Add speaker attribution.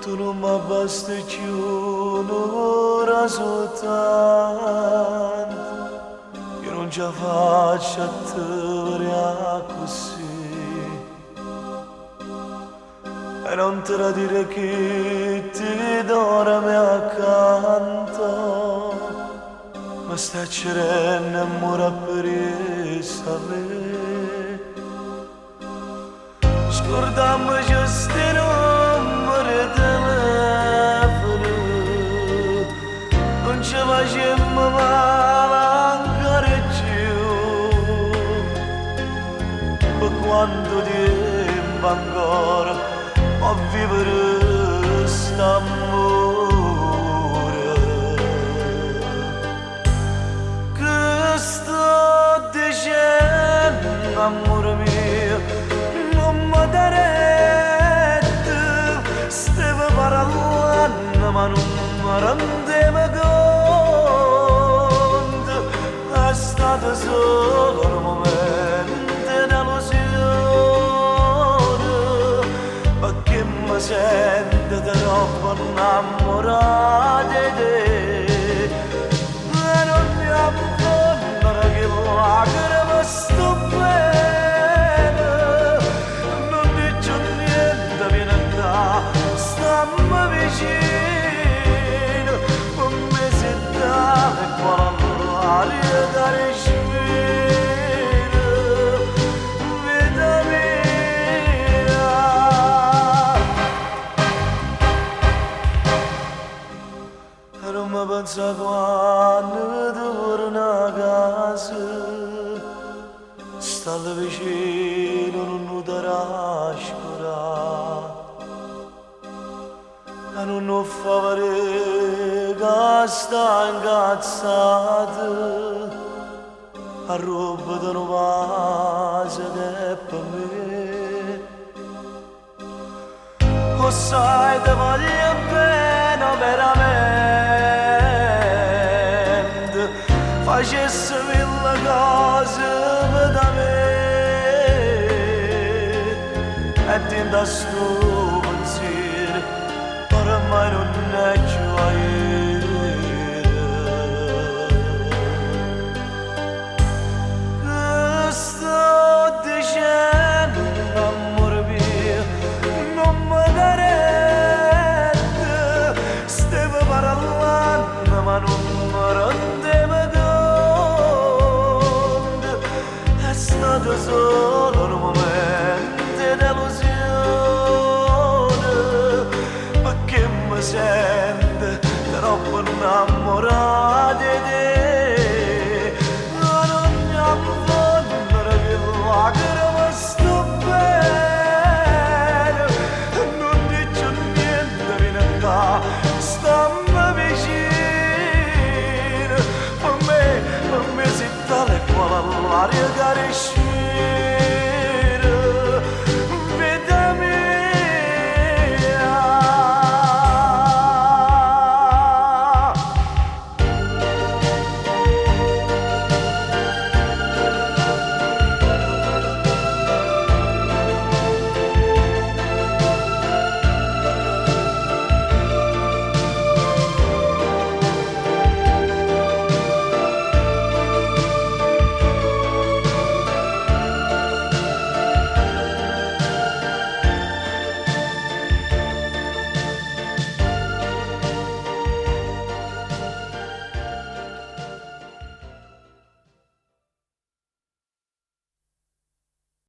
Speaker 1: Tu nun m'abbasta cchiù n'ora soltanto, io nun ce 'a faccio a te vedè accussì. E non tradire chi ti dorme accanto, ma sta accerenne e muore appresso a me. Scurdammoce 'sti nummere 'e telefono, nun ce facimmo male ancora 'e cchiù. Pe quanto tiempo ancora po' vivere st'ammore. Che sto dicenno, ammore mio, nun me da retta, stevo parlanno ma nun me rendevo conto, è stato solo nu mumento 'e delusione, pecché me sento troppo 'nnammurato 'e te. E nun è 'a fonnere che lacrime stu bene, nun dice niente, viene ccà, stamme vicino, pe me si tale e quale l'aria ca respiro, vita mia. E nun me pensà quanno tuorn 'a casa, stalle vicino, nun 'o trascurà. E nun 'o fa vedè ca sta 'ncazzato, arruobbete nu vaso che è pe me. O ssaje te voglio bene overamente, facesse mille cose pe t'avè. E dint' a stu